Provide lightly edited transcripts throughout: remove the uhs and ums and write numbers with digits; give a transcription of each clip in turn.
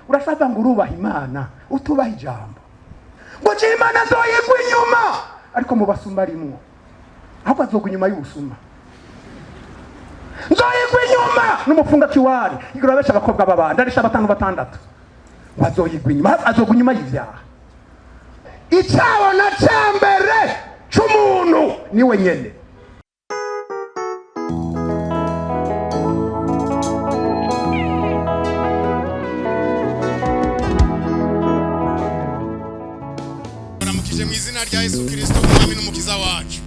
Urashaka ngo urubaha Imana utubaha ijambo, ngo je Imana azoyigwa inyuma, ariko mu basuma arimwo, ahubwo azogwa inyuma y'ubusuma. Nzoyigwa inyuma n'umufunga kiwari igura benshi, abakobwa b'abandi arisha batanu batandatu, ngo azoyigwa inyuma, azogwa inyuma y'ivyaha. Icabona ca mbere c'umuntu niwe nyene. Baramukije mu izina rya Yesu Kirisito, Umwami n'Umukiza wacu.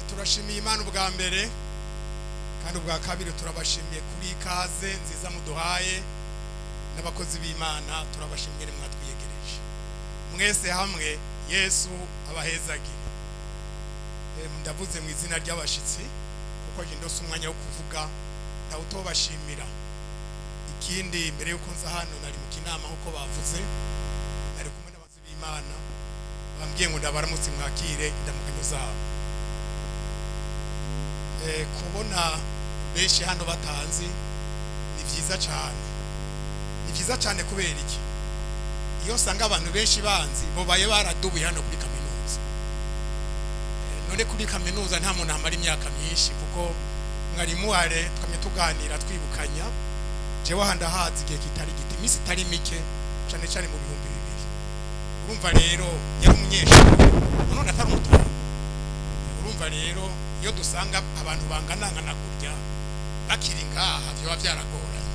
Turashimiye Imana ubwa mbere, kandi ubwa kabiri turabashimiye kuri ikaze nziza muduhaye, n'abakozi b'Imana turabashimiye mwatwiyegereje mwese hamwe. Yesu abahezagire. Ndavuze mu izina ry'abashitsi kuko njye ndose umwanya wo kuvuga ntawutobashimira. Ikindi, mbere yuko nza hano nari mu kinama, nk'uko bavuze, nari kumwe n'abakozi b'Imana, bambwiye ngo ndabaramutse, mwakire indamukanyo zabo. Kubona benshi hano batanzi ni byiza cyane, ni byiza cyane. Kubera iki? Iyo usanga abantu benshi banzi, bobaye baradubuye hano kuri kaminuza. None kuri kaminuza nta muntu amara imyaka myinshi, kuko mwarimu ware twamye tuganira twibukanya. Jewe aha ndahazi igihe kitari gito, iminsi itari mike, cyane cyane mu 2000. Urumva rero yari umunyeshuri, none atari umutungo. Urumva rero iyo dusanga abantu banganangana kurya bakiri ngaha, vyoba vyaragoranye.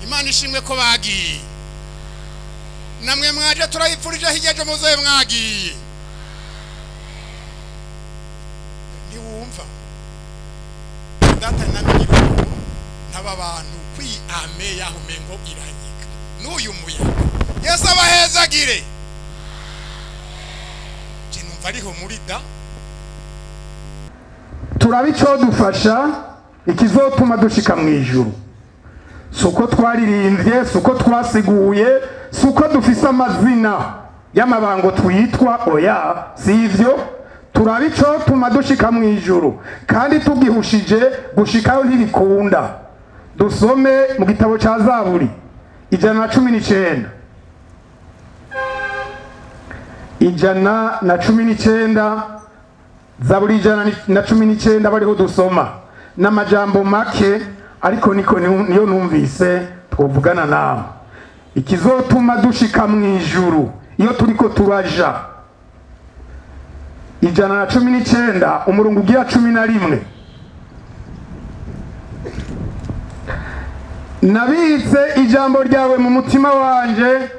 Imana ishimwe ko bagiye. Namwe mwaje, turayipfurije hirya ejo muzobe mwagiye. Ntiwumva data namenye ntaba bantu kwi ame yaho umengo iranyika n'uyu muyaga. Yesu abahezagire. Je numva ariho muri da. Turaba icodufasha, ikizotuma dushika mu ijuru. Si uko twaririmbye, si uko twasiguye, si uko dufise amazina y'amabango twitwa, oya, si ivyo. Turaba icotuma dushika mu ijuru, kandi tugihushije gushikayo ntibikunda. Dusome mu gitabo ca Zaburi 119, 119, Zaburi 119, bariho dusoma n'amajambo make, ariko niko niyo numvise twovugana nawe. Ikizotuma dushika mu ijuru iyo turiko turaja, 119, umurongo ugira 11: "Nabitse ijambo ryawe mu mutima wanje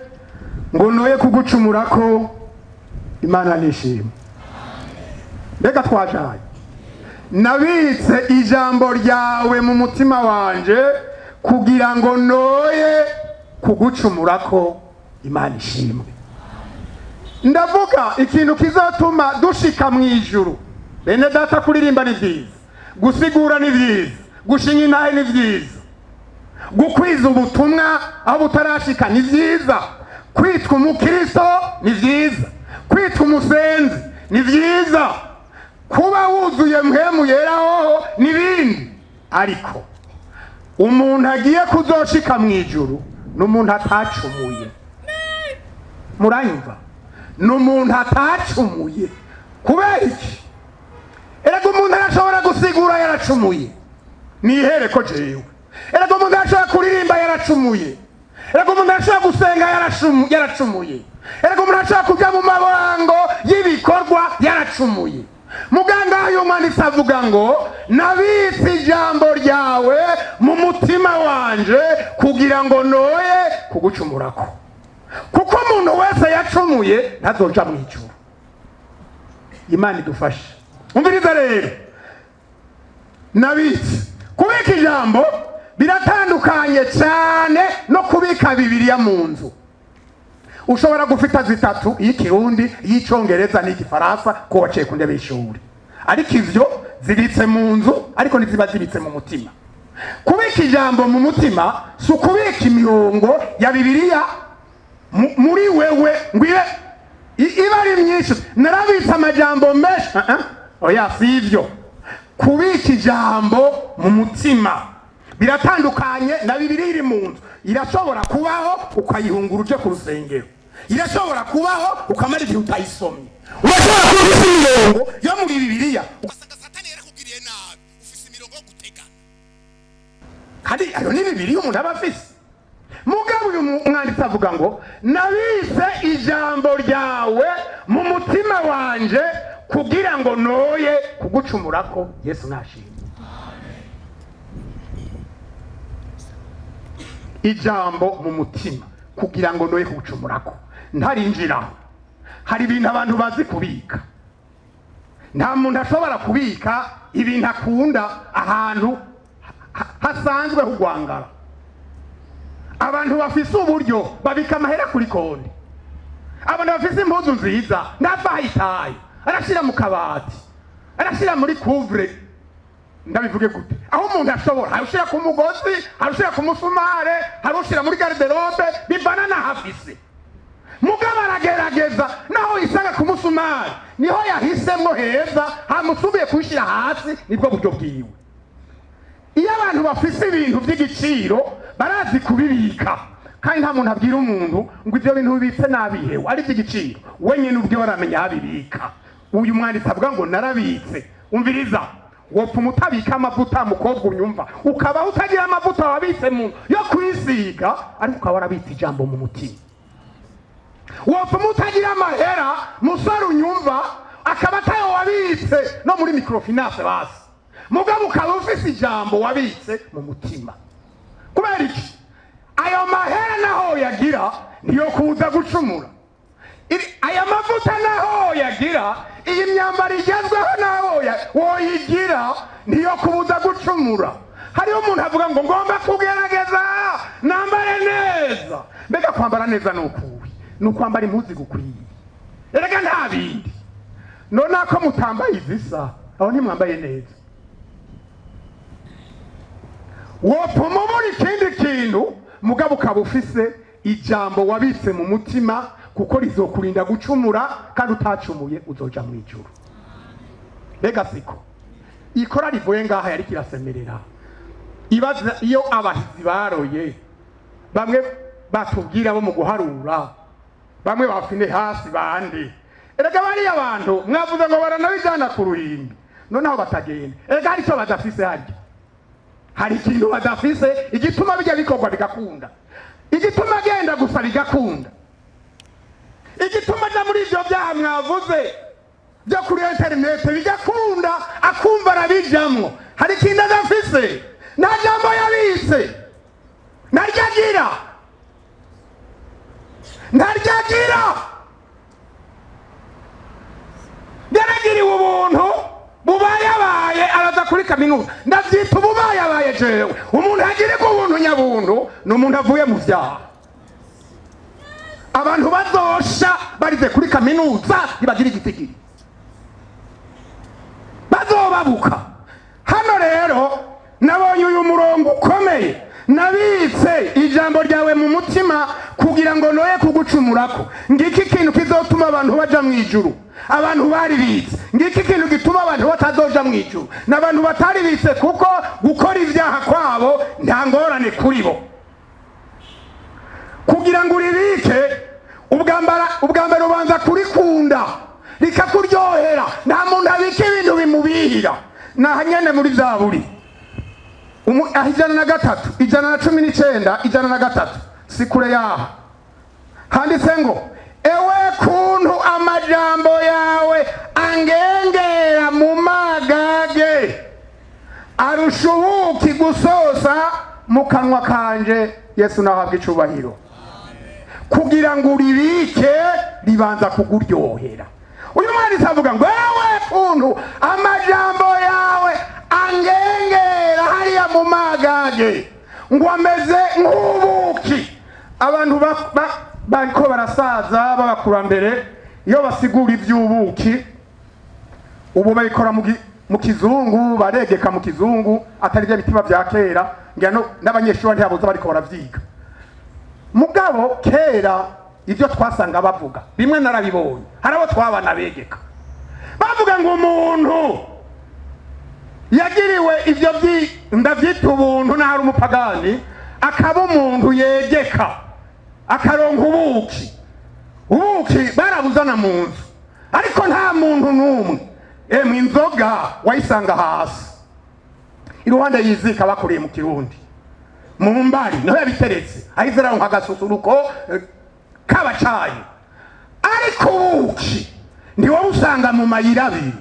ngo noye kugucumurako." Imana nishimwe. Mbega twajaye? Nabitse ijambo ryawe mu mutima wanje kugira ngo noye kugucumurako. Imana ishimwe. Ndavuga ikintu kizatuma dushika mu ijuru. Bene data, kuririmba ni byiza, gusigura ni byiza, gushinga intahe ni byiza, gukwiza ubutumwa aho butarashika ni byiza, kwitwa umukristo ni byiza, kwitwa umusenzi ni byiza, kuba wuzuye Mpwemu Yera hoho n'ibindi. Ariko umuntu agiye kuzoshika mu ijuru ni umuntu atacumuye. Muranyumva? Ni umuntu atacumuye. Kubera iki? Erega umuntu arashobora gusigura yaracumuye, nihereko jewe. Erega umuntu arashobora kuririmba yaracumuye. Erega umuntu arashobora gusenga yaracumuye. Erega umuntu arashobora kuja mu mabango y'ibikorwa yaracumuye. Muganga, uyu mwanditsi avuga ngo nabitse ijambo ryawe mu mutima wanje kugira ngo noye kugucumurako, kuko umuntu wese yacumuye ntazoja mu ijuru. Imana idufashe. Umviriza rero, nabitse. Kubika ijambo biratandukanye cyane no kubika Bibiliya mu nzu. Ushobora gufita zitatu, iy'ikirundi, iy'icongereza n'igifaransa, ko waciye ku ntebe y'ishuri, ariko ivyo zibitse mu nzu, ariko ntiziba zibitse mu mutima. Kubika ijambo mu mutima si ukubika imirongo ya Bibiliya muri wewe ngo ibe iba ari myinshi. Narabitse amajambo menshi. Ah, ah. Oya, si ivyo. Kubika ijambo mu mutima. Biratandukanye na Bibiliya iri mu nzu. Irashobora kubaho ukayihungura uje ku rusengero, irashobora kubaho ukamara igihe utayisomye, urashobora kuba ufite imirongo yo muri Bibiliya, Ugasanga Satani yarakugiriye nabi, ufise imirongo yo gutegana. Kandi ayo ni Bibiliya umuntu aba afise. Mugabo uyu mwanditsi avuga ngo: "Nabitse ijambo ryawe mu mutima wanje kugira ngo noye kugucumurako." Yesu nashimwe. Ijambo mu mutima kugira ngo noye kugucumurako. Ntarinjiraho, hari ibintu abantu bazi kubika. Nta muntu ashobora kubika ibintu akunda ahantu hasanzwe hugwangara. Abantu bafise uburyo babika amahera kuri konti. Abantu bafise impuzu nziza ntapfa ayitaye, arashyira mu kabati, arashyira muri couvre. Ndabivuge gute? Aho umuntu ashobora, hari ushyira ku mugozi, hari ushyira ku musumare, hari ushyira muri garde-robe, bivana n'aho afise. Mugabo aragerageza, naho yisanga ku musumari niho yahisemo heza, hamusubiye kuyishyira hasi, nibwo buryo bwiwe. Iyo abantu bafise ibintu by'igiciro barazi kubibika, kandi nta muntu abwira umuntu ngo ibyo bintu bibitse nabihewe ari iby'igiciro. Wenyine ubwe aramenya aho abibika. Uyu mwanditsi avuga ngo: "Narabitse." Umviriza, wopfa utabika amavuta, mukobwa unyumva, ukabaho utagira amavuta wabitse mu yo kwisiga, ariko ukaba warabitse ijambo mu mutima. Wopfa utagira amahera, musore unyumva, akaba atayo wabitse no muri microfinance basi, mugabo ukaba ufise ijambo wabitse mu mutima. Kubera iki? Ayo mahera naho yagira niyo kuza gucumura. Aya mavuta naho yagira, iyi myambaro igezweho naho woyigira, niyo kubuza gucumura. Hariho umuntu avuga ngo: "Ngomba kugerageza nambare neza." Mbega kwambara neza ni ukuwe? Ni ukwambara impuzu igukwiye. Erega nta bindi. None ko mutambaye izisa, aho ntimwambaye neza? Wopfuma ubura ikindi kintu, mugabo ukaba ufise ijambo wabitse mu mutima, kuko rizokurinda gucumura, kandi utacumuye uzoja mu ijuru. Mbega siko ikora rivuye ngaha yariko irasemerera? Ibaza iyo abahizi baroye, bamwe batubwira bo mu guharura, bamwe bafine hasi bande. Erega bariya bantu mwavuze ngo baranabijana ku ruhimbi, noneho batagenda. Erega hari icyo badafise harya, hari ikintu badafise. Igituma bijya bikorwa bigakunda, igituma agenda gusa bigakunda, igituma aja muri ivyo byaha mwavuze byo kuri interinete bigakunda, akumva arabijamwo, hari ikintu adafise. Nta jambo yabitse, ntaryo agira, ntaryo agira. Yaragiriwe ubuntu bubayabaye, araza kuri kaminuza. Ndabyita ububayabaye jewe. Umuntu agirirwa ubuntu nyabuntu ni umuntu avuye mu vyaha. Abantu bazosha barize kuri kaminuza ntibagira igitigiri, bazobabuka. Hano rero nabonye uyu murongo ukomeye: "Nabitse ijambo ryawe mu mutima kugira ngo noye kugucumurako." Ngiki ikintu kizotuma abantu baja mu ijuru, abantu baribitse. Ngiki ikintu gituma abantu batazoja mu ijuru, ni abantu bataribitse, kuko gukora ibyaha kwabo nta ngorane kuri bo. Kugira ngo uribike, ubwa mbere ubanza kurikunda, rikakuryohera. Nta muntu abika ibintu bimubihira. Naha nyene muri Zaburi, aho 103, 119, 103, si kure yaha, handitse ngo: "Ewe kuntu amajambo yawe angengera mu magage, arusha ubuki gusosa mu kanwa kanje." Yesu nahabwa icubahiro. Kugira ngo uribike ribanza kuguryohera. Uyu mwanditsi avuga ngo: "Ewe kuntu amajambo yawe angengera hariya mu magage," ngo ameze nk'ubuki. Abantu bariko barasaza b'abakurambere, iyo basigura iby'ubuki, ubu babikora mu kizungu, baregeka mu kizungu, atari byo bitima bya kera. Ngira n'abanyeshuri ntibabuza bariko baravyiga. Mugabo kera ibyo twasanga bavuga bimwe narabibonye, hari abo twabana begeka bavuga ngo umuntu Yagiriwe ibyo ndabyita ubuntu, n'ahari umupagani akaba umuntu yegeka akaronka ubuki. Ubuki barabuzana mu nzu, ariko nta muntu n'umwe. Emwe, inzoga wayisanga hasi iruhande y'izika bakuriye mu Kirundi, mu mbari niho yabiteretse, ahise aronka agasusuruko k'abacayi. Ariko ubuki ntiwowe usanga mu mayira abiri.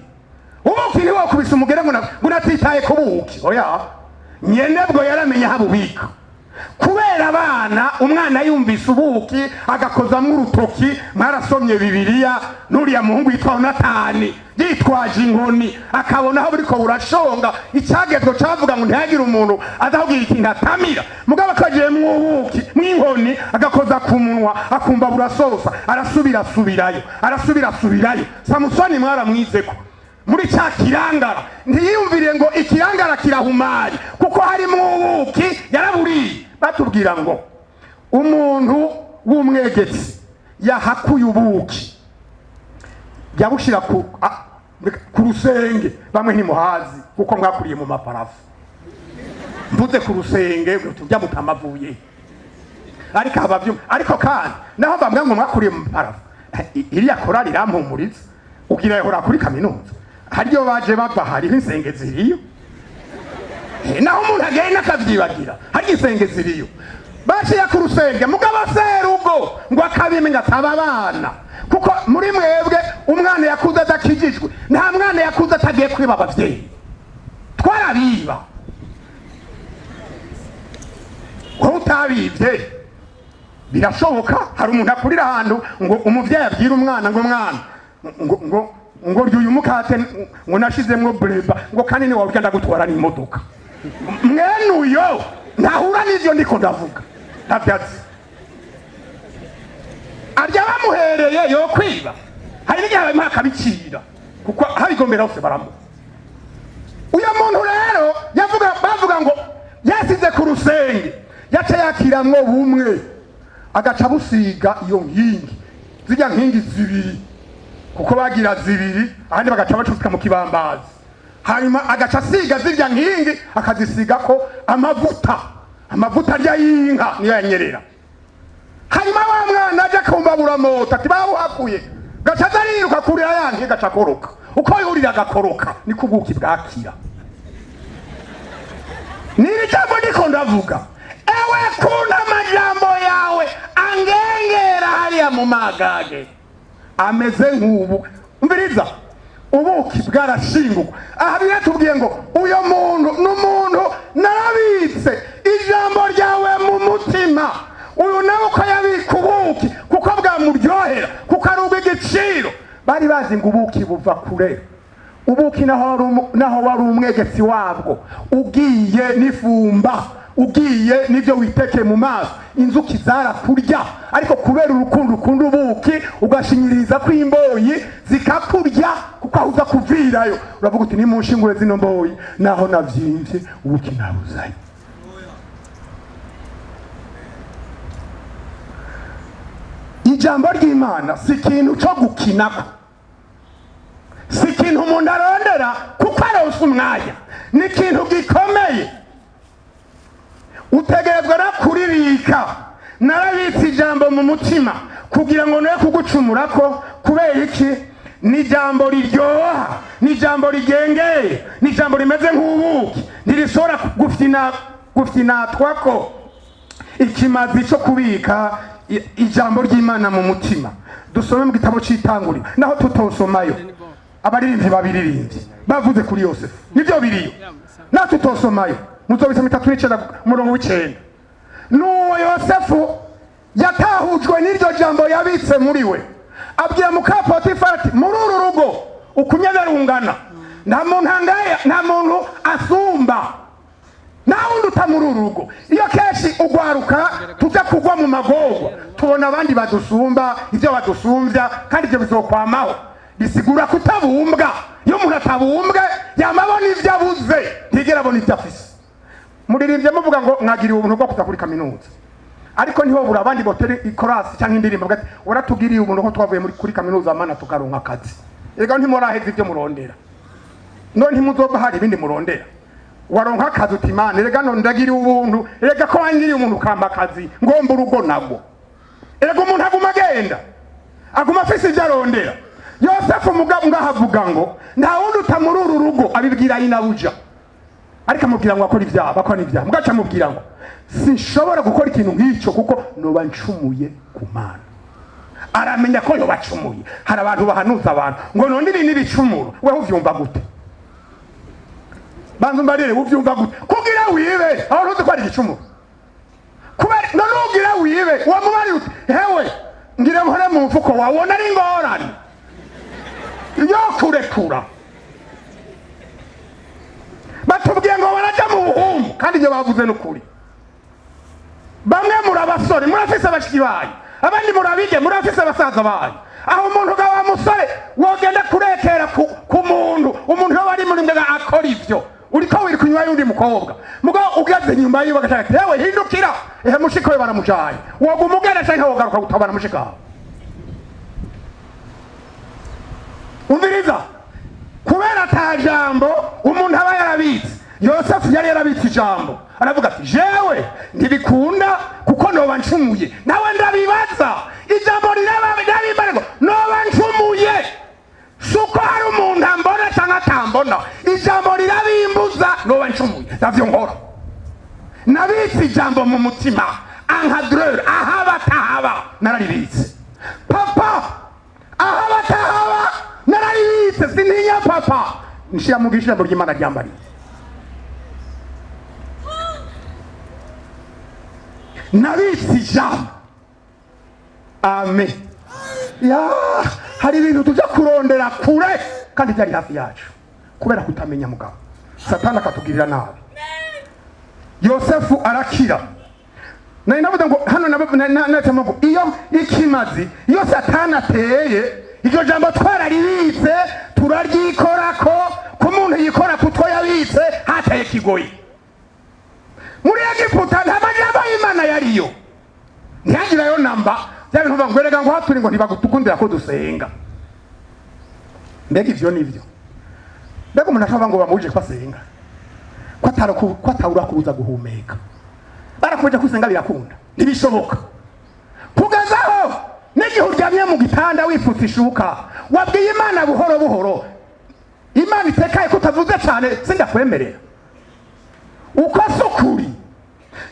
Ubuki ntiwokubise umugere ngo natitaye ku buki, oya. Nyenebwo yaramenye aho abubika. Kubera abana, umwana yumvise ubuki agakozamwo urutoki. Mwarasomye Bibiliya, n'uriya muhungu yitwa Yonatani yitwaje inkoni, akabona aho buriko burashonga. Icyagezwe cavuga ngo ntihagire umuntu aza kugira ikintu atamira, mugabo akagiyemwo ubuki mw'inkoni, agakoza ku munwa, akumva burasosa, arasubira asubirayo, arasubira asubirayo. Samusoni mwaramwizeko muri cya kirangara, ntiyiyumvire ngo ikirangara kirahumari kuko harimo ubuki, yaraburiye. Batubwira ngo umuntu w'umwegetsi yahakuye ubuki, yabushira ku rusenge. Bamwe ntimuhazi kuko mwakuriye mu maparafu. Mvuze ku rusenge tujya mutamavuye, ariko abavyumva. Ariko kandi naho bamwe ngo mwakuriye mu maparafu, iriya korali irampumuriza, ugira yahora kuri kaminuza, hariyo baje bava, hariho insenge ziriyo. Naho umuntu agenda akavyibagira, harya insenge ziriyo. Bashiye ku rusenge, mugabo serugo ngo akabimenya, ataba abana, kuko muri mwebwe umwana yakuze adakijijwe, nta mwana yakuze atagiye kwiba abavyeyi. Twarabiba. Wowe utabibye birashoboka. Hari umuntu akurira ahantu ngo umuvyeyi abwire umwana ngo: "Mwana, ngo rya uyu mukate, ngo nashizemwo breba, ngo kandi niwawurya ndagutwara n'imodoka." Mwene uyo ntahura n'ivyo ndiko ndavuga, ntavyazi. Arya bamuhereye, yo kwiba. Hari n'igihe babimuha akabicira, kuko ahabigombera hose baramuha. Uyo muntu rero yavuga, bavuga ngo yasize ku rusenge, yaca yakiramwo bumwe, agaca busiga iyo nkingi, zirya nkingi zibiri, kuko bagira zibiri, ahandi bagaca bacutsika mu kibambazi. Hanyuma agaca asiga zirya nkingi, akazisigako amavuta, amavuta arya y'inka niyo yanyerera. Hanyuma wa mwana aje akumva buramota, ati babuhakuye, gaca aza ariruka kurira ya nkingi, gaca akoroka. Uko yurira agakoroka, niko ubuki bwakira. Niri jambo ndiko ndavuga, ewe kunda amajambo yawe angengera hariya mu magage ameze nk'ubu. Umviriza, ubuki bwarashingurwa. Aha biratubwiye ngo uyo muntu n'umuntu narabitse ijambo ryawe mu mutima. Uyu nawe uko yabika ubuki, kuko bwamuryohera, kuko ari ubw'igiciro. Bari bazi ngo ubuki buva kure. Ubuki naho wari umwegetsi wabwo, ugiye n'ifumba, ugiye n'ibyo witekeye mu maso, inzuki zarakurya. Ariko kubera urukundo ukunda ubuki, ugashinyiriza ko imboyi zikakurya, kuko aho uza kuvirayo uravuga uti: "Nimunshingure zino mboyi, naho navyimvye, ubuki nabuzanye." Ijambo ry'Imana si ikintu cyo gukinako, si ikintu umuntu arondera kuko aronse umwanya, ni ikintu gikomeye utegerezwa no kuribika. Narabitse ijambo mu mutima kugira ngo noye kugucumurako. Kubera iki? Ni ijambo riryoha, ni ijambo rigengeye, ni ijambo rimeze nk'ubuki, ntirishobora gufyinatwako. Ikimazi cyo kubika ijambo ry'Imana mu mutima, dusome mu gitabo c'Itanguriro. Naho tutosomayo, abaririmbyi babiririmbye bavuze kuri Yosefu, nibyo biriyo. Naho tutosomayo, muzobisoma 39 umurongo w'9. N'uwo Yosefu yatahujwe n'iryo jambo yabitse muri we, abwira muka Potifari ati: "Muri uru rugo ukunyene rungana, nta muntu angaya, nta muntu asumba, nta wundi uta muri uru rugo." Iyo kenshi ugwaruka tujya kugwa mu magorwa, tubona abandi badusumba, ibyo badusumbya, kandi ibyo bizokwamaho. Bisigura kutabumbwa. Iyo umuntu atabumbwe, yama abona ibyo abuze, ntigera abona ibyo afise. Muririmbye muvuga ngo mwagiriwe ubuntu bwo kuza kuri kaminuza, ariko ntihobura abandi botera ikorasi cyangwa indirimbo bavuga ati: "Waratugiriye ubuntu ko twavuye muri kuri kaminuza, Mana, tukaronka akazi." Erega ntimuraheza ibyo murondera. None ntimuzoba hari ibindi murondera? Waronka akazi, uti: "Imana, erega none ndagiriye ubuntu, erega ko wangiriye umuntu ukampa akazi, ngomba urugo nabwo." Erega umuntu aguma agenda, aguma afise ibyo arondera. Yosefu mugabo ngaho avuga ngo nta wundi uta muri uru rugo, abibwira nyinabuja, ariko amubwira ngo akora ibyaha, bakora ibyaha. Mugaca amubwira ngo sinshobora gukora ikintu nk'icyo kuko noba ncumuye ku Mana. Aramenya ko yoba acumuye. Hari abantu bahanuza abantu ngo none ibi n'ibicumuro. Wewe uvyumva gute? Banza umbarire, uvyumva gute kugira wibe aho ntuzi ko ari igicumuro? Kubera none ugira wibe, wamubariye uti: "Hewe, ngira nkore mu mufuko wawe," wona ari ingorane yo kurekura. Batubwiye ngo baraja mu buhumbu, kandi ibyo bavuze n'ukuri. Bamwe muri abasore murafise abashiki banyu, abandi murabige murafise abasaza banyu. Aho umuntu ga wa musore wogenda kurekera ku muntu, umuntu yoba ari muri mbega akora ivyo, uriko wirika inyuma y'undi mukobwa, mugabo ugeze inyuma yiwe agashaka ati: "Yewe, hindukira, ehe mushika we baramujanye." Woguma ugenda canke wogaruka gutabara mushika wawe? Umviriza, kubera ata jambo umuntu aba yarabitse. Yosefu yari yarabitse ijambo, aravuga ati: "Jewe ntibikunda kuko noba ncumuye." Nawe ndabibaza, ijambo rirabimba ngo noba ncumuye, si uko hari umuntu ambona cyangwa atambona, ijambo rirabimbuza, noba ncumuye, ndavyo nkora. Nabitse ijambo mu mutima, encadreur ahaba atahaba nararibitse, papa ahaba atahaba nararibitse, sintinya papa, nshira mu ijambo ry'Imana ryambariye. Nabitse ijambo. Amen. Ya, hari ibintu tujya kurondera kure kandi byari hafi yacu kubera kutamenya. Mugabo Satani akatugirira nabi. Yosefu arakira. Nari navuze ngo hano nacamo ngo iyo ikimazi, iyo Satani ateye, iryo jambo twararibitse, turaryikorako. Ku muntu yikora kutwo yabitse, hateye kigoyi. Muri Egiputa nta majambo y'Imana yariyo, ntihagirayo namba. Bya bintu bavuga ngo erega ngo haturi ngo ntibagutukundira ko dusenga. Mbega ivyo nivyo? Mbega umuntu ashobora ngo bamubuje ko asenga, ko atawura kubuza guhumeka? Barakubuje ko usenga, birakunda? Ntibishoboka. Kugezaho n'igihe uryamye mu gitanda wipfutse ishuka, wabwiye Imana buhoro buhoro, Imana itekaye ko utavuze cyane, sindakwemerera. Uko si ukuri?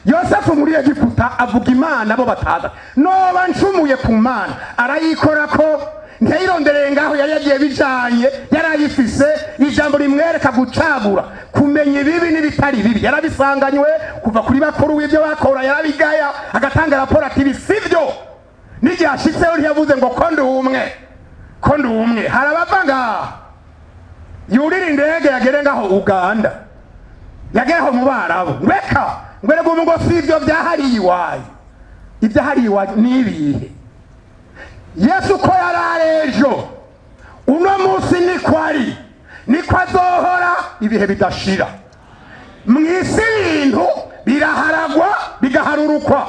Yosefu muri Egiputa avuga Imana bo bataza, noba ncumuye ku Mana. Arayikora ko ntiyayirondereye ngaho, yari yagiye bijanye, yari ayifise. Ijambo rimwereka gucagura, kumenya ibibi n'ibitari bibi, yarabisanganywe kuva kuri bakuru w'ibyo bakora, yarabigaya, agatanga raporo ati: "Ibi sivyo." N'igihe ashitseho ntiyavuze ngo ko ndi umwe, ko ndi umwe. Hari abava ngaha, yurira indege, yagere ngaho Uganda, yagereho mu Barabu, ngweka ngwerega ubu ngo si ibyo byahariye iwanyu. Ibyahariye iwanyu ni ibihe? Yesu ko yari ari ejo, uno munsi niko ari, niko azohora ibihe bidashira. Mu isi ibintu biraharagwa, bigaharurukwa,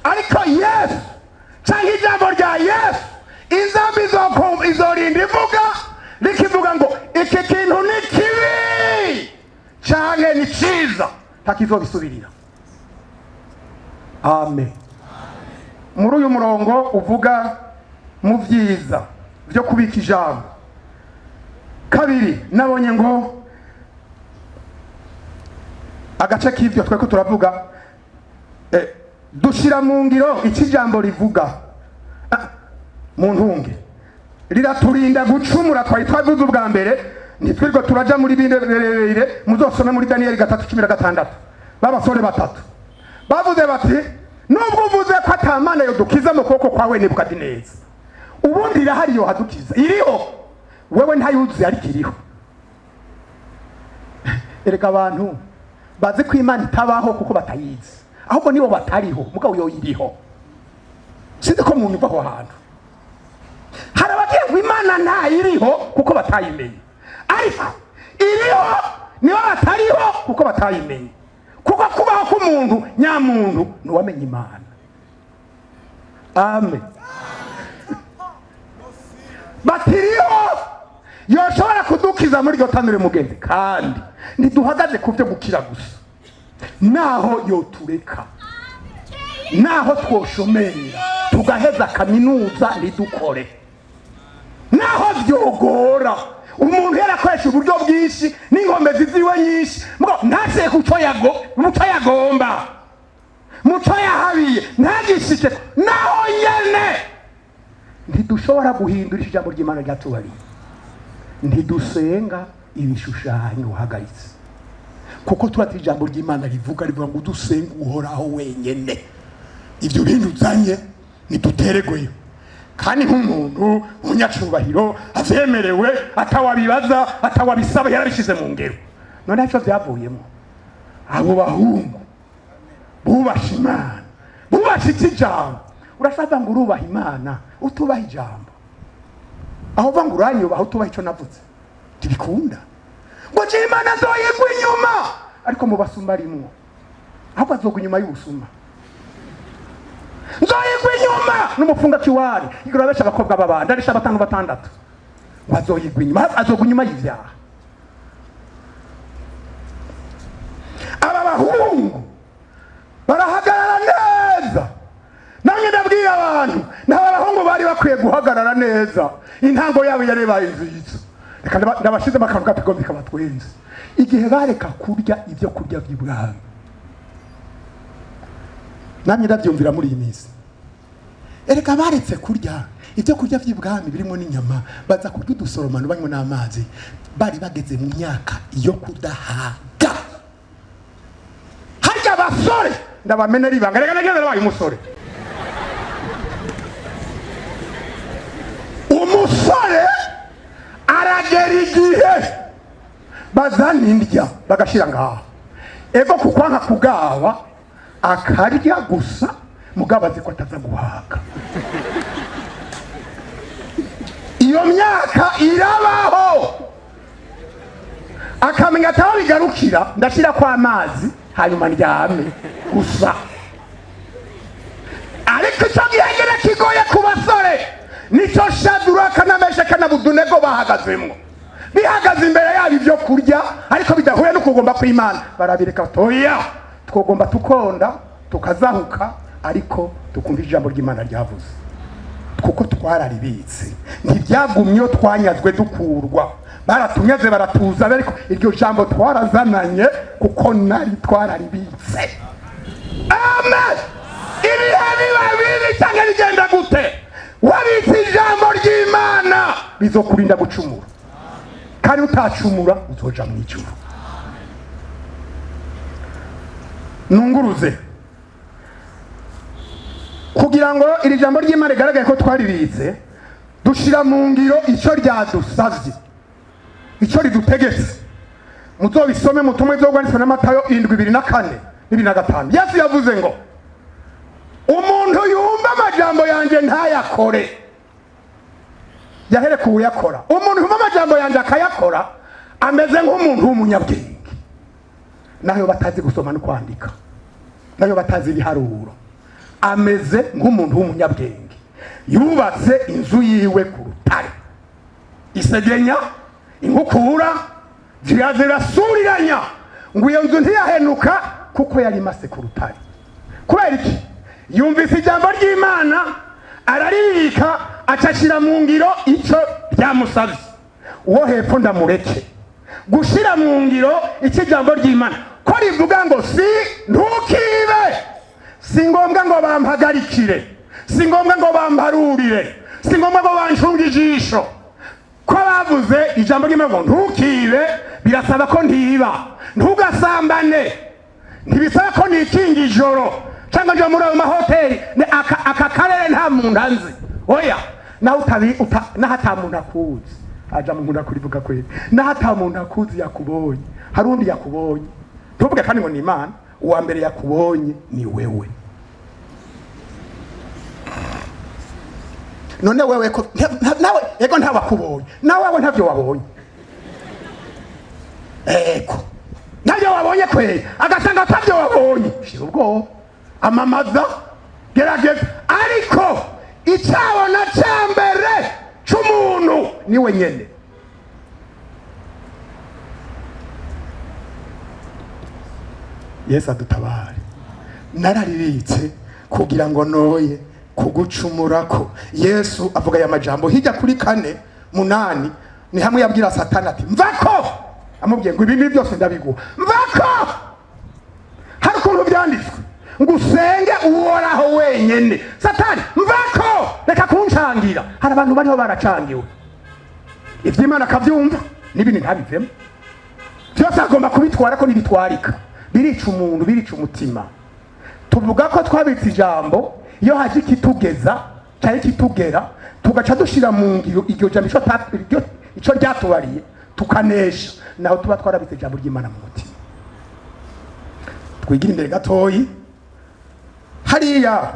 ariko Yesu cyangwa ijambo rya Yesu, inzamba izorinda ivuga, rikivuga ngo iki kintu ni kibi canke ni ciza, ntakizobisubirira. Amen. Muri uyu murongo uvuga mu byiza byo kubika ijambo, kabiri nabonye ngo agace k'ibyo tweko turavuga, dushyira mu ngiro icyo ijambo rivuga. Ah, mu ntunge riraturinda gucumura. Twari twavuze ubwa mbere, ntitwirirwe turaja muri bindi birebire. Muzosome muri Daniyeli 3:16, b'abasore batatu bavuze bati: "Nubwo uvuze ko ata Mana yodukiza mu kuboko kwawe Nebukadineza, ubundi irahari yohadukiza, iriho, wewe ntayuzi ariko iriho." Erega abantu bazi ko Imana itabaho kuko batayizi, ahubwo nibo batariho, mugabo yo iriho. Sinzi ko munyumva aho hantu. Hari abagiye ngo Imana ntayiriho kuko batayimenye, ariko iriho, nibo batariho kuko batayimenye. Kuko kubaho k'umuntu nyamuntu ni uwamenye Imana. Amen. Batiriho. Yoshobora kudukiza muri iryo tanure, mugenzi. Kandi ntiduhagaze ku byo gukira gusa. Naho yotureka, naho twoshomera tugaheza kaminuza ntidukore, naho vyogora umuntu yarakoresha uburyo bwinshi n'inkombe ziziwe nyinshi, mugo ntashike kuco yago muco yagomba, muco yahabiye ntagishike, naho nyene ntidushobora guhindura ijambo ry'Imana ryatubariye. Ntidusenga ibishushanyo uhagaritse, kuko turati ijambo ry'Imana rivuga ngo dusenga Uhoraho wenyene. Ibyo bintu uzanye ntiduteregweyo. Kandi nk'umuntu umunyacubahiro avyemerewe, atawabibaza, atawabisaba, yarabishize mu ngero. None ico vyavuyemo, abo bahungu bubasha Imana, bubasha iki jambo. Urashaka ngo urubaha Imana utubaha ijambo, aho uva ngo uranyubaha utubaha ico navuze, ntibikunda. Ngo je Imana azoyigwa inyuma, ariko mu basuma arimwo, ahubwo azogwa inyuma y'ubusuma. Nzoyigwa inyuma n'umufunga kiwari igura benshi, abakobwa b'abandi arisha batanu, batandatu, ngo azoyigwa inyuma, azogwa inyuma y'ivyaha. Aba bahungu barahagarara neza. Namwe ndabwira abantu, n'aba bahungu bari bakwiye guhagarara neza. Intango yabo yari ibaye nziza. Reka ndabashizemo akantu gato kabatwenze. Igihe bareka kurya ibyo kurya by'ibwami, namwe ndabyumvira muri iyi minsi, erega baretse kurya ibyo kurya by'ibwami birimo n'inyama, baza kurya udusoromano banywa n'amazi. Bari bageze mu myaka yo kudahaga. Harya abasore, ndabamenera ibanga, reka nageze nabaye umusore. Umusore aragera igihe bazana indya bagashira ngaho, ego kukwanka kugaba akarya gusa, mugabo azi ko ataza guhaga. Iyo myaka irabaho, akamenya ataho bigarukira, ndashira kwa amazi hanyuma ndyame gusa. Ariko icyo gihe nyine kigoye ku basore, nicyo Shaduraka na Meshaka na Abedenego bahagazemwo. Bihagaze imbere yabo ibyo kurya, ariko bidahuye no kugomba kw'Imana, barabireka. Toya, twogomba tukonda tukazahuka, ariko tukumva ijambo ry'Imana ryavuze, kuko twararibitse. Ntibyagumye iyo twanyazwe dukurwa, baratunyaze baratuza, ariko iryo jambo twarazananye, kuko nari twararibitse. Amen. Ibihe biba bibi cyangwa bigenda gute, wabitse ijambo ry'Imana bizokurinda gucumura, kandi utacumura uzoja mu ijuru. Nunguruze kugira ngo iri jambo ry'Imana rigaragare ko twaribitse, dushira mu ngiro icyo ryadusavye, icyo ridutegetse. Muzobisome mutumwe vyogwanditswe na Matayo 7, 24, 25. Yesu yavuze ngo umuntu yumva amajambo yanje ntayakore, yahere kuwuyakora. Umuntu yumva amajambo yanje akayakora ameze nk'umuntu w'umunyabwenge, nayo batazi gusoma no kwandika, nayo batazi ibiharuro, ameze nk'umuntu w'umunyabwenge yubatse inzu yiwe ku rutare. Isegenya, inkukura zirasuriranya, ngo iyo nzu ntiyahenuka kuko yari imase ku rutare. Kubera iki? Yumvise ijambo ry'Imana araribika, acashira mu ngiro icyo ryamusabye. Uwo hepfo ndamureke gushira mu ngiro icyo ijambo ry'Imana ko rivuga ngo si ntukibe. Si ngombwa ngo bampagarikire, si ngombwa ngo bamparurire, si ngombwa ngo bancunge ijisho. Ko bavuze ijambo ry'Imana ngo ntukibe, birasaba ko ntiba. Ntugasambane, ntibisaba ko nikinga ijoro cyangwa nja muri ayo mahoteli. Aka karere nta muntu anzi. Oya, naho utabi naho ata muntu akuzi, aja mu nkunda kurivuga kweli, naho ata muntu akuzi yakubonye, hari undi yakubonye. Ntuvuge kandi ngo ni Imana. Uwa mbere yakubonye ni wewe. None wewe ko nawe ego ntawakubonye, nawe wewe ntavyo wabonye, ego ntabyo wabonye kweli, agasanga atabyo wabonye, shira ubwoba, amamaza, gerageza. Ariko icyabona cya mbere cy'umuntu ni we nyene. Yesu adutabare. Nararibitse kugira ngo noye kugucumurako. Yesu avuga aya majambo hirya kuri 4:8, ni hamwe yabwira Satani ati mvako, amubwiye ngo ibi byose ndabiguha, mvako. Hari ukuntu byanditswe ngo usenge Uhoraho wenyene. Satani mvako, reka kuncangira. Hari abantu bariho baracangiwe, ivy'Imana akavyumva n'ibindi ntabivemo, byose agomba kubitwara ko ntibitwarika, birica umuntu, birica umutima. Tuvuga ko twabitse ijambo, iyo haje ikitugeza cyangwa ikitugera tugaca dushira mu ngiro iryo jambo ico ryatubariye, tukanesha, naho tuba twarabitse ijambo ry'Imana mu mutima. Twigira imbere gatoyi hariya.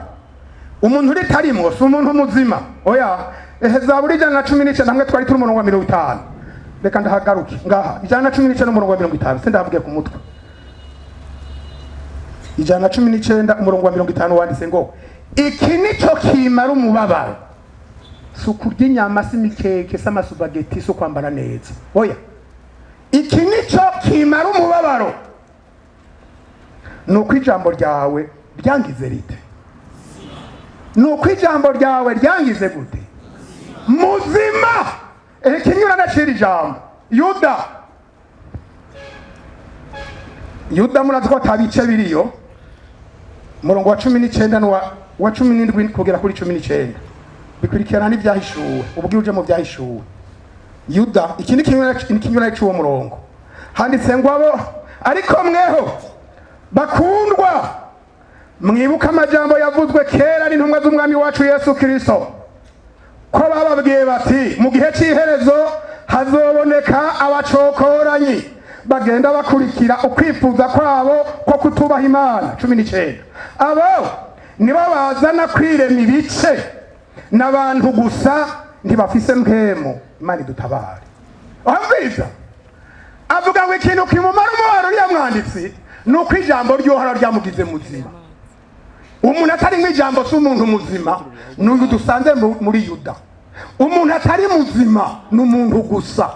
Umuntu uritarimwo si umuntu muzima, oya. Ehe, Zaburi 119, hamwe twari turi, umurongo wa 50. Reka ndahagaruke ngaha, 119 umurongo wa 50, sindahavuge ku mutwe. 119 umurongo wa 50 wanditse ngo iki nico kimara umubabaro, si ukurya inyama, si imikeke, si amasupageti, si ukwambara neza, oya. Iki nico kimara umubabaro, ni uko ijambo ryawe ryangize rite? Ni uko ijambo ryawe ryangize gute? Muzima. Ehe, ikinyurana c'iri jambo, Yuda. Yuda murazi ko atabice biriyo. Umurongo wa 19 n'uwa wa 17 kugera kuri 19 bikurikirana n'ivyahishuwe. Ubwo uje mu vyahishuwe, Yuda, iki ni ikinyurane c'uwo murongo. Handitse ngo abo ariko mweho bakundwa, mwibuka amajambo yavuzwe kera n'intumwa z'umwami wacu Yesu Kristo, ko bababwiye bati mu gihe cy'iherezo hazoboneka abacokoranyi bagenda bakurikira ukwifuza kwabo ko kutubaha Imana. 19, abo nibo bazana kwirema ibice n'abantu gusa, ntibafise mpwemu. Imana idutabare. Wumviriza, avuga ngo ikintu kimumara umubabaro uriya mwanditsi ni uko ijambo ry'Uhoraho ryamugize muzima. Umuntu atari ijambo si umuntu muzima. N'uyu dusanze muri Yuda. Umuntu atari muzima ni umuntu gusa.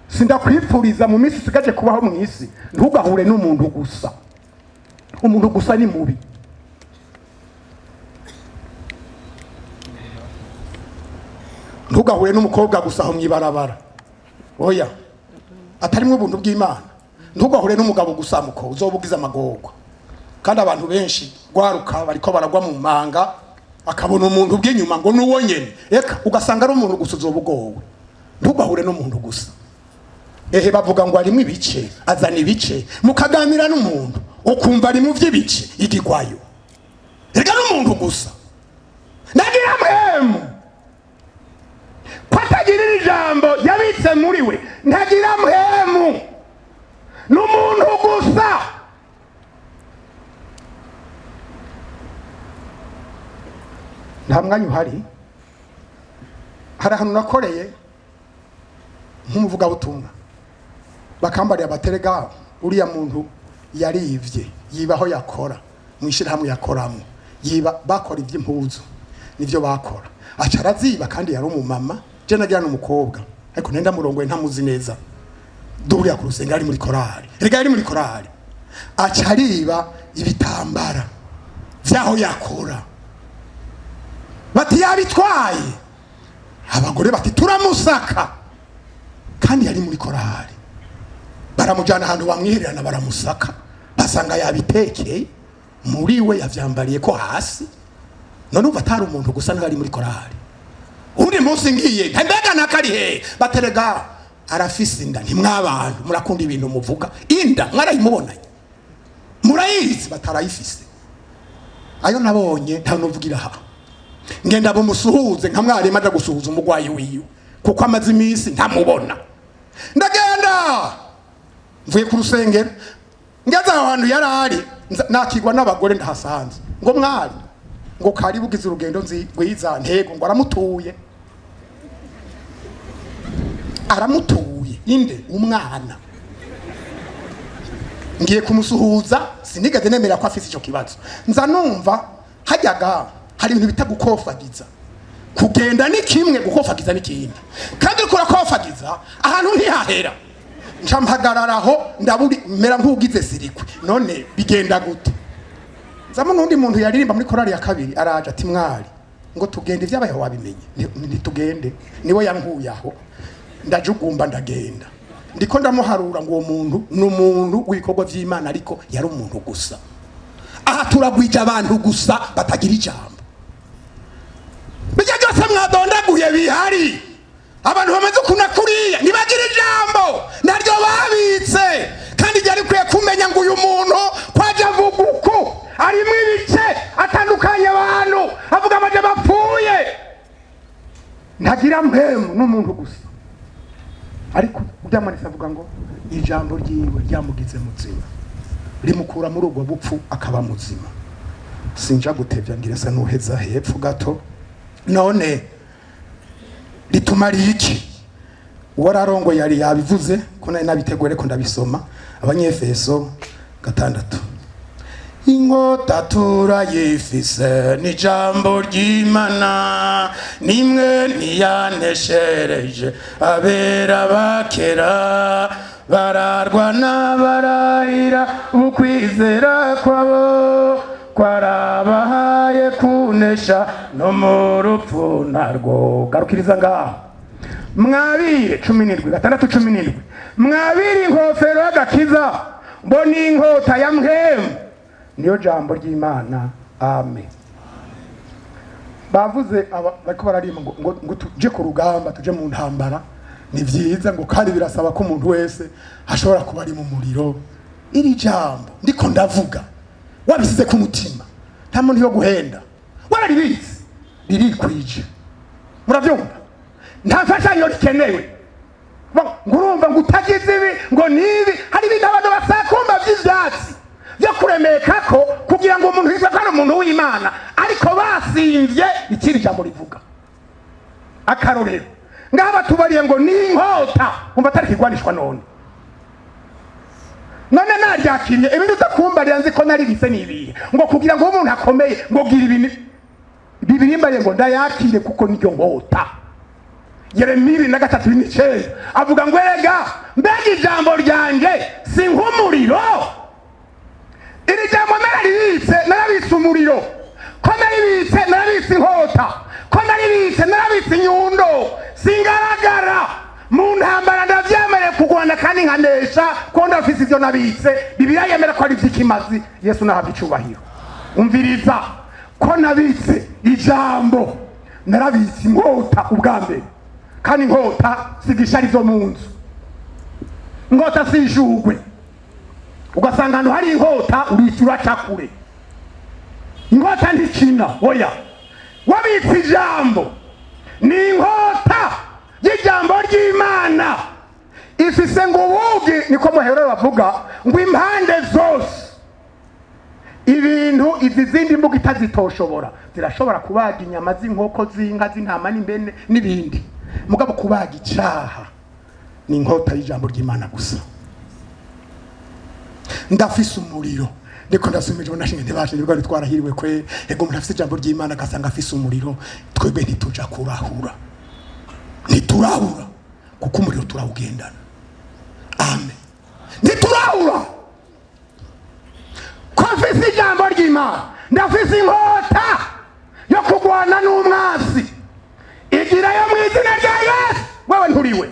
Sindakwipfuriza mu minsi usigaje kubaho mu isi ntugahure n'umuntu gusa. Umuntu gusa ni mubi. Ntugahure n'umukobwa gusa aho mw'ibarabara, oya, atarimo ubuntu bw'Imana. Ntugahure n'umugabo gusa, muko uzoba ugize amagorwa. Kandi abantu benshi gwaruka bariko baragwa mu manga, akabona umuntu bw'inyuma ngo nuwo nyene, eka ugasanga ari umuntu gusa, uzoba ugowe. Ntugahure n'umuntu gusa. Ehe, bavuga ngo arimo ibice, azana ibice, mukaganira n'umuntu ukumva ari mu vy'ibice, igigwayo. Erega n'umuntu gusa ndagira mpemu ko atagirira ijambo yabitse muri we, ntagira mpemu, n'umuntu gusa. Nta mwanya uhari. Hari ahantu nakoreye nk'umuvugabutumwa, bakambarira baterega uriya muntu yarivye, yiba aho yakora mu ishyirahamwe yakoramo, yiba bakora iby'impuzu, nivyo bakora, aca araziba. Kandi yari umumama, je nagira n'umukobwa, ariko nenda murongoye ntamuzi neza, duhurira ku rusengero, ari muri korali, erega yari muri korali, aca ariba ibitambara vyaho yakora. Bati yabitwaye. Abagore bati turamusaka, kandi yari muri korali. Baramujyana ahantu bamwihererana, baramusaka, basanga yabitekeye muri we, yavyambariye ko hasi. None umva atari umuntu gusa, ntari muri korali. Undi munsi ngiye, mbega nakari he? Baterega arafise inda. Ntimwabantu murakunda ibintu muvuga inda, mwarayimubonanye, murayizi, batarayifise. Ayo nabonye nta nuvugira aha. Ngenda bumusuhuze nka mwarimu aja gusuhuza umugwayi wiwe, kuko amaze iminsi ntamubona. Ndagenda mvuye ku rusengero, ngeze aho hantu yari ari, nakigwa n'abagore ndahasanze, ngo mwari ngo kari bugize urugendo rwiza, ntego ngo aramutuye, aramutuye inde umwana. Ngiye kumusuhuza, sinigeze nemera ko afise ico kibazo. Nza numva hajyaga hari ibintu bita gukofagiza. Kugenda ni kimwe, gukofagiza ni kindi. Kandi uriko urakofagiza ahantu ntihahera. Nca mpagararaho, ndaburi mera nk'ugize sirikwe. None bigenda gute? Nzamo n'undi muntu yaririmba muri korali ya kabiri, araje ati: "Mwari ngo tugende, ibyabayeho wabimenye." Ntitugende, niwe yankuye aho, ndajugumba ndagenda. Ndiko ndamuharura ngo uwo muntu ni umuntu w'ibikorwa by'Imana, ariko yari umuntu gusa. Aha turagwije abantu gusa batagira ijambo. Bijya byose mwadondaguye bihari, abantu bamaze ukuna kuriya ntibagira ijambo, naryo babitse. Kandi ryari rikwiye kumenya ngo uyu muntu kwaje avuga uku, arimo ibice atandukanye, abantu avuga amaje bapfuye, ntagira mpemu, n'umuntu gusa. Ariko ubyamanitse avuga ngo ijambo ryiwe ryamugize muzima, rimukura muri ubwo bupfu akaba muzima. Sinja gutevya, ngira sa nuheza hepfo gato. None ritumariye iki? Uwararongo yari yabivuze ko nari nabiteguye, ariko ndabisoma. Abanyefeso 6: "Inkota turayifise, ni ijambo ry'Imana, nimwe ntiyaneshereje abera bakera, bararwana barahira, ukwizera kwabo kwarabahaye kunesha no mu rupfu narwo." Garukiriza ngaho. Mwabire 17, 6:17: "Mwabire inkofero y'agakiza, ngo ni inkota ya mpwemu, niyo jambo ry'Imana." Amen. Bavuze bariko bararirimba ngo tuje ku rugamba, tuje mu ntambara. Ni vyiza ngo kandi birasaba ko umuntu wese ashobora kuba ari mu muriro. Iri jambo ndiko ndavuga, wabisize ku mutima, nta muntu yo guhenda. Wararibitse, ririkwije. Muravyumva? Nta mfashanyo rikenewe. Ngo urumva ngo utagize ibi, ngo nibi. Hari ibintu abantu basakumba vy'ivyatsi byo kuremeka ko kugira ngo umuntu yitwe ko ari umuntu w'Imana, ariko basimvye ikindi jambo rivuga. Akarorero, ngaha batubariye ngo ni inkota, umva atari kigwanishwa. None naryakiriye, ibindi uza kumbarira nzi ko naribise ni ibihe? Ngo kugira ngo umuntu akomeye, ngo gira ibintu bibirimbariye ngo ndayakire, kuko niryo nkota. Yeremiya 23:9 avuga ngo: "Erega mbega ijambo ryanje si nk'umuriro?" Iri jambo nararibitse, narabitse umuriro. Ko naribitse, narabitse inkota. Ko naribitse, narabitse inyundo. Singaragara mu ntambara, ndavyemereye kurwana kandi nkanesha, ko ndafise ivyo nabitse. Bibiliya yemera ko ari ivy'ikimazi. Yesu nahabwa icubahiro. Umviriza: ko nabitse ijambo, narabitse inkota ubwa mbere. Kandi inkota si igishari zo mu nzu, inkota si ishugwe. Ugasanga ahantu hari inkota urica, uraca kure. Inkota ntikina, oya. Wabitse ijambo, ni inkota y'ijambo ry'Imana, ifise ngo ubugi, niko muherero bavuga ngo impande zose. Ibintu izi zindi mbuga itazitoshobora, zirashobora kubaga inyama z'inkoko, z'inka, z'intama n'imbene n'ibindi, mugabo kubaga icaha ni inkota y'ijambo ry'Imana gusa. Ndafise umuriro, ndiko ndasoma ijambo, nashinge ntibashe nibwo twarahiriwe kwe. Ego, umuntu afise ijambo ry'Imana agasanga afise umuriro, twebwe ntituja kurahura, ntiturahura, kuko umuriro turawugendana. Amen. Ntiturahura ko mfise ijambo ry'Imana. Ndafise inkota yo kurwana n'umwasi, igirayo mu izina rya Yesu. Wewe nturiwe.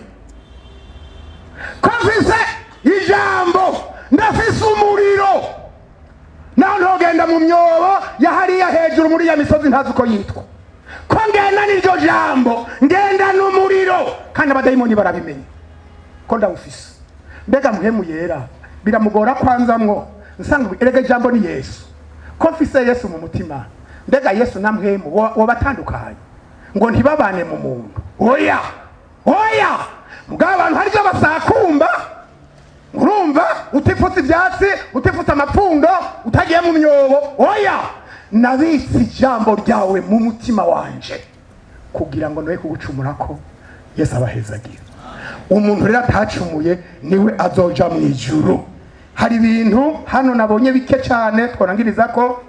Ko mfise ijambo, ndafise umuriro, naho ntogenda mu myobo ya hariya hejuru muri ya misozi ntazi uko yitwa. Ko ngenda n'iryo jambo, ngenda n'umuriro, kandi abadayimoni barabimenya ko ndawufise. Mbega Muhemu Yera biramugora kwanzamwo nsanga? Erega ijambo ni Yesu. Ko mfise Yesu mu mutima, mbega Yesu na Mpwemu wobatandukanye ngo ntibabane mu muntu? Oya, oya. Mugabo abantu hari ibyo basakumba. Urumva, utifutse ibyatsi, utifutse amapfundo, utagiye mu myobo, oya. "Nabitse ijambo ryawe mu mutima wanje kugira ngo noye kugucumurako." Yesu abahezagira. Umuntu rero atacumuye niwe azoja mu ijuru. Hari ibintu hano nabonye bike cyane twarangiriza ko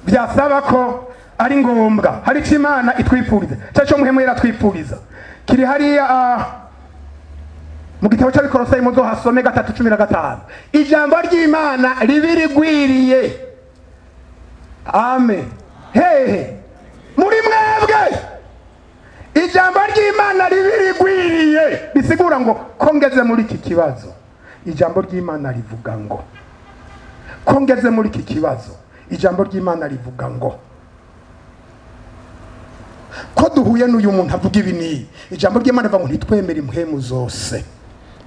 byasaba ko ari ngombwa. Hari icyo Imana itwipfuriza, cyo cyo Muhemu yaratwipfuriza, kiri hariya. Mu gitabo cy'Abikorosayi muzohasome 3:15. Ijambo ry'Imana ribe rigwiriye, amen, hehe? Muri mwebwe. Ijambo ry'Imana ribe rigwiriye bisigura ngo ko ngeze muri iki kibazo, ijambo ry'Imana rivuga ngo, ko ngeze muri iki kibazo, ijambo ry'Imana rivuga ngo, ko duhuye n'uyu muntu avuga ibi n'ibi, ijambo ry'Imana rivuga ngo ntitwemere impwemu zose,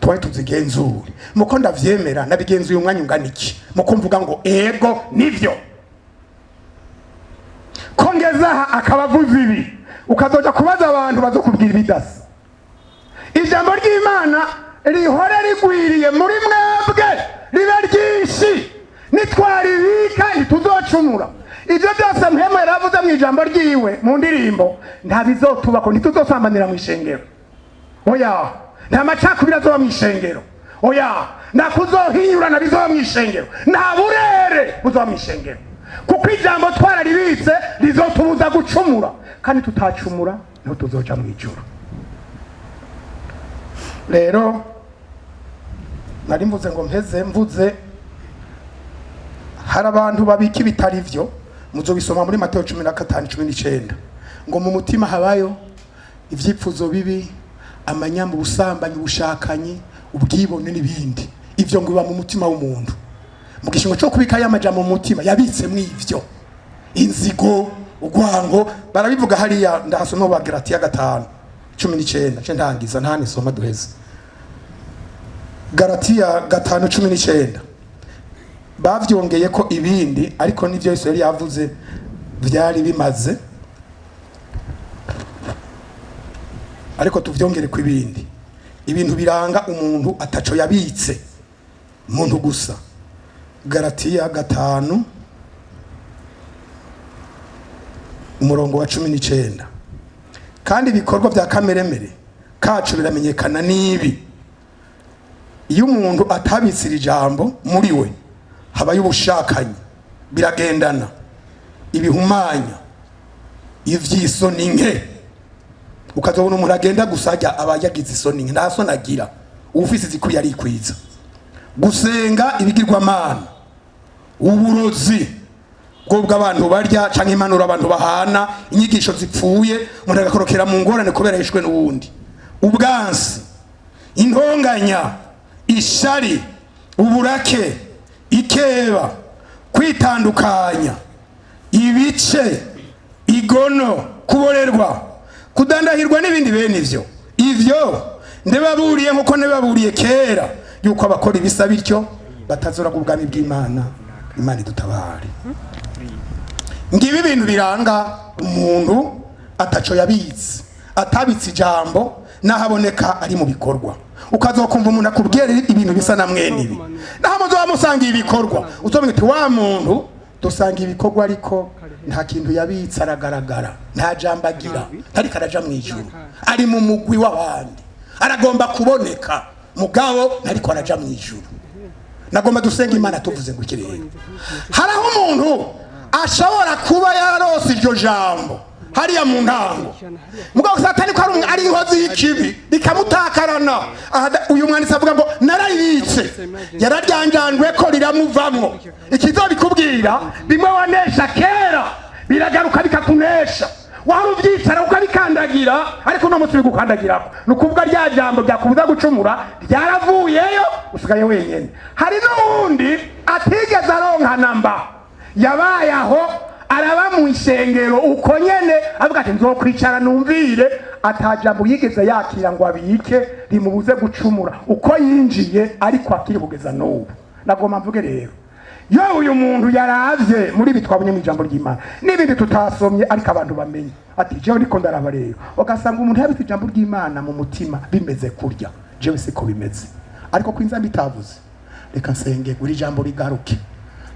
tubaye tuzigenzure. Muko ndavyemera, nabigenzuye umwanya ungana iki? Muko mvuga ngo ego nivyo, ko ngeze aha akaba avuze ibi, ukazoja kubaza abantu bazokubwira ibidasa. Ijambo ry'Imana rihore rigwiriye muri mwebwe, ribe ryinshi. Nitwaribika ntituzocumura. Ibyo byose Mpwemu yaravuze mu ijambo ryiwe mu ndirimbo ntabizotubako. Ntituzosambanira mu ishengero, oya. Nta macakubiri azoba mu ishengero, oya. Nta kuzohinyurana bizoba mu ishengero. Nta burere buzoba mu ishengero, kuko ijambo twararibitse rizotubuza gucumura, kandi tutacumura niho tuzoja mu ijuru. Rero nari mvuze ngo mpeze mvuze, hari abantu babika ibitari byo. Muzobisoma muri Mateo 15:19, ngo mu mutima habayo ivyipfuzo bibi, amanyama, ubusambanyi, ubushakanyi, ubwibone n'ibindi. Ivyo ngo biba mu mutima w'umuntu. Mu gishingo cyo kubika ya majambo mu mutima, yabitsemwo ivyo: inzigo, urwango. Barabivuga hariya, ndahasoma mu Bagalatiya 5:19. Nce ndangiza, nta nisoma duheze. Galatiya 5:19. Bavyongeye ko ibindi, ariko nivyo Yesu yari yavuze vyari bimaze, ariko tuvyongere ku ibindi. Ibintu biranga umuntu ataco yabitse, umuntu gusa. Galatiya 5, umurongo wa 19: kandi ibikorwa bya kameremere kacu biramenyekana n'ibi: iyo umuntu atabitse iri jambo muri we, habayo ubushakanyi, biragendana, ibihumanya, ivy'isoni nke. Ukazobona umuntu agenda gusa ajya aba yagize isoni nke, nta soni agira, uwufise izikwiye arikwiza, gusenga ibigirwamana, uburozi bwo bw'abantu barya canke impanuro abantu bahana, inyigisho zipfuye, umuntu agakorokera mu ngorane kubera yishwe n'uwundi, ubwansi, intonganya, ishari, uburake, ikeba, kwitandukanya, ibice, igono, kuborerwa, kudandahirwa n'ibindi bene ivyo. Ivyo ndebaburiye nkuko ndebaburiye kera, yuko abakora ibisa bityo batazoraga ubwami bw'Imana. Imana idutabare. Ngibi ibintu biranga umuntu ataco yabitse, atabitse ijambo, n'ahaboneka ari mu bikorwa. Ukazokumva umuntu akubwira ibintu bisa na mwene ibi, naho muzoba musangiye ibikorwa, uzomenya uti wa muntu dusanga ibikorwa, ariko nta kintu yabitse, aragaragara, nta jambo agira, ntariko araja mu ijuru. Ari mu mugwi w'abandi, aragomba kuboneka, mugabo ntariko araja mu ijuru. Nagomba dusenga Imana tuvuze ngo iki rero: hari aho umuntu ashobora kuba yararose iryo jambo hariya mu ntango, mugabo Satani ko ari inkozi y'ikibi, rikamutakarana. Aha uyu mwanditsi avuga ngo narayibitse, yararyanjanjwe ko riramuvamwo. Ikizobikubwira, bimwe wanesha kera biragaruka bikakunesha. Wari ubyicara ukabikandagira, ariko uno munsi bigukandagirako. Ni ukuvuga rya jambo ryakubuza gucumura ryaravuyeyo, usigaye wenyine. Hari n'uwundi atigeze aronka namba, yabaye aho araba mu ishengero uko nyene, avuga ati nzokwicara numvire, atajambo yigeze yakira ngo abike rimubuze gucumura. Uko yinjiye ariko akiri kugeza n'ubu. Nagomba mvuge rero, yo uyu muntu yaravye muri ibi twabonye mu ijambo ry'Imana n'ibindi tutasomye, ariko abantu bamenye ati jewe ndiko ndaraba rero, ugasanga umuntu yabitse ijambo ry'Imana mu mutima bimeze kurya, jewe siko bimeze. Ariko ko inzamba itavuze, reka nsenge uri ijambo rigaruke.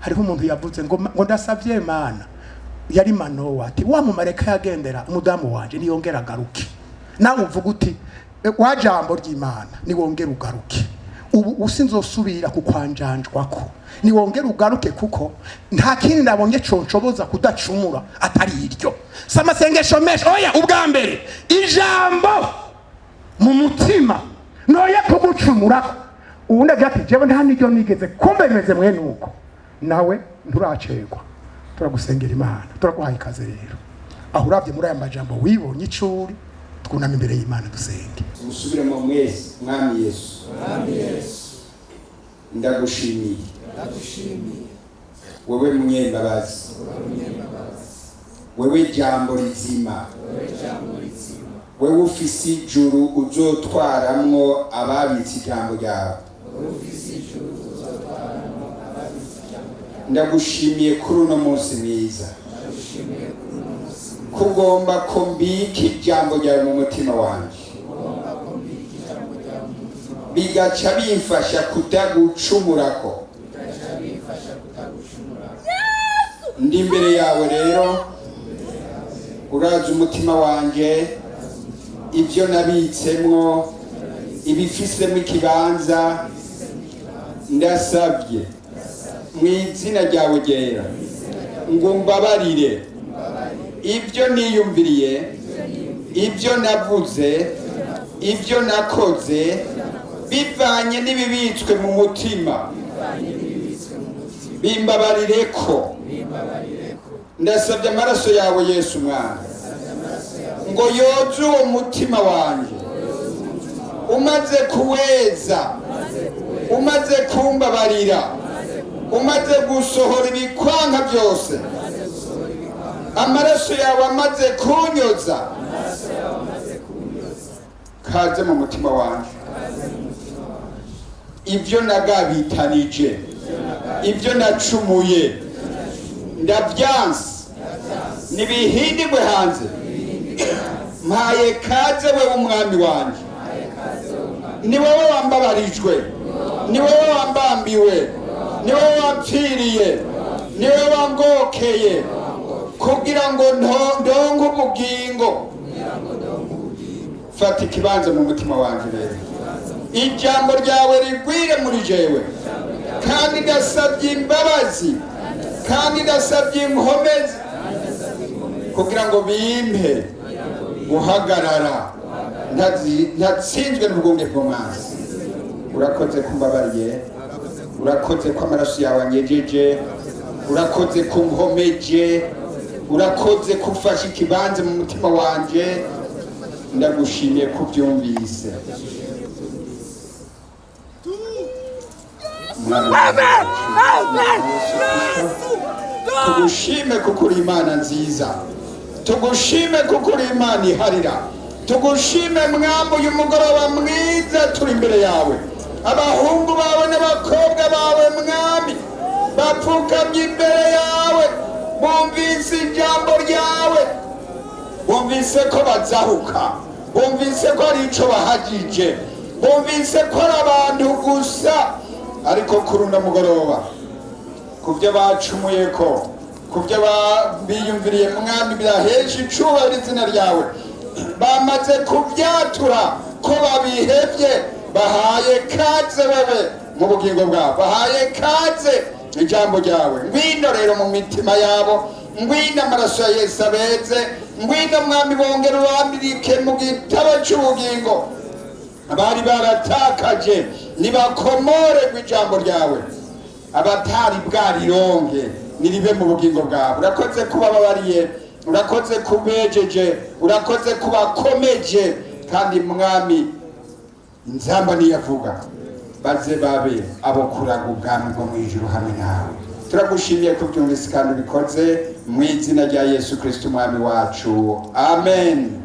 Hariho umuntu yavuze ngo ndasavye Imana, yari Manowa, ati wa mumareka yagendera umudamu wanje niyongera agaruke. Nawe uvuga uti: "E, wa jambo ry'Imana, niwongera ugaruke, ubu usinzosubira kukwanjanjwako, niwongera ugaruke, kuko nta kindi nabonye conshoboza kudacumura atari iryo." Si amasengesho menshi, oya. Ubwa mbere ijambo mu mutima. Noye kugucumurako. Uwundi agira ati: "Jewe nta n'iryo nigeze." Kumbe bimeze mwene uko, nawe nturacerwa, turagusengera Imana, turaguhaye ikaze. Rero aho uravye muri aya majambo wibonye icuri, twunama imbere y'Imana dusenge. Musubiremo mwese: Mwami Yesu, ndagushimiye, wewe munyembabazi, wewe jambo rizima, wewe ufise ijuru uzotwaramwo ababitse ijambo ryawe. Ndagushimiye kuri uno munsi mwiza, ko ugomba ko mbika ijambo ryawe mu mutima wanje, bigaca bimfasha kutagucumurako. Ndi imbere yawe rero, urazi umutima wanje, ibyo nabitsemwo, ibifisemo ikibanza. Ndasabye mu izina ryawe ryera ngo mbabarire ibyo niyumviriye, ibyo navuze, ibyo nakoze, bivanye n'ibibitswe mu mutima. Bimbabarire ko ndasabye amaraso yawe, Yesu mwana, ngo yoze uwo mutima wanjye. Umaze kuweza, umaze kumbabarira, umaze gusohora ibikwanka byose, amaraso yawe amaze kunyoza, kaze mu mutima wanjye. Ibyo nagabitanije, ibyo nacumuye, ndabyanse, nibihindigwe hanze. Mpaye kaze wewe umwami wanjye. Ni wowe wambabarijwe, ni wowe wambambiwe, ni wowe wampfiriye, ni wowe wangokeye kugira ngo ndonke ubugingo. Fata ikibanza mu mutima wanjye rero, ijambo ryawe rigwire muri jewe. Kandi ndasabye imbabazi, kandi ndasabye inkomezi kugira ngo bimpe guhagarara ntatsinzwe n'ubwunge bw'umwanzi. Urakoze kumbabariye, urakoze ko amaraso yawe anyejeje, urakoze ko nkomeje, urakoze ko ufashe ikibanza mu mutima wanje. Ndagushimiye ko ubyumvise. Tugushime kuko uri Imana nziza, tugushime kuko uri Imana iharira. Tugushime mwami uyu mugoroba mwiza turi imbere yawe, abahungu bawe n'abakobwa bawe mwami bapfukamye imbere yawe, bumvise ijambo ryawe, bumvise ko bazahuka, bumvise ko hari ico bahagije, bumvise ko ari abantu gusa. Ariko kuri uno mugoroba, ku byo bacumuye, ko ku byo biyumviriye mwami birahesha icubahiro izina ryawe, bamaze kubyatura ko babihevye, bahaye kaze wewe mu bugingo bwabo, bahaye kaze ijambo ryawe. Ngwino rero mu mitima yabo, ngwino amaraso ya Yesu abeze, ngwino mwami bongere ubambirike mu gitabo c'ubugingo. Abari baratakaje nibakomorerwe ijambo ryawe, abatari bwarironge niribe mu bugingo bwawe. Urakoze kuba babariye, urakoze kubejeje, urakoze kubakomeje. Kandi mwami, inzamba niyavuga baze babe abo kuraga ubwami bwo mu ijuru hamwe nawe. Turagushimiye ko byumvise kandi ubikoze, mu izina rya Yesu Kristo umwami wacu, amen.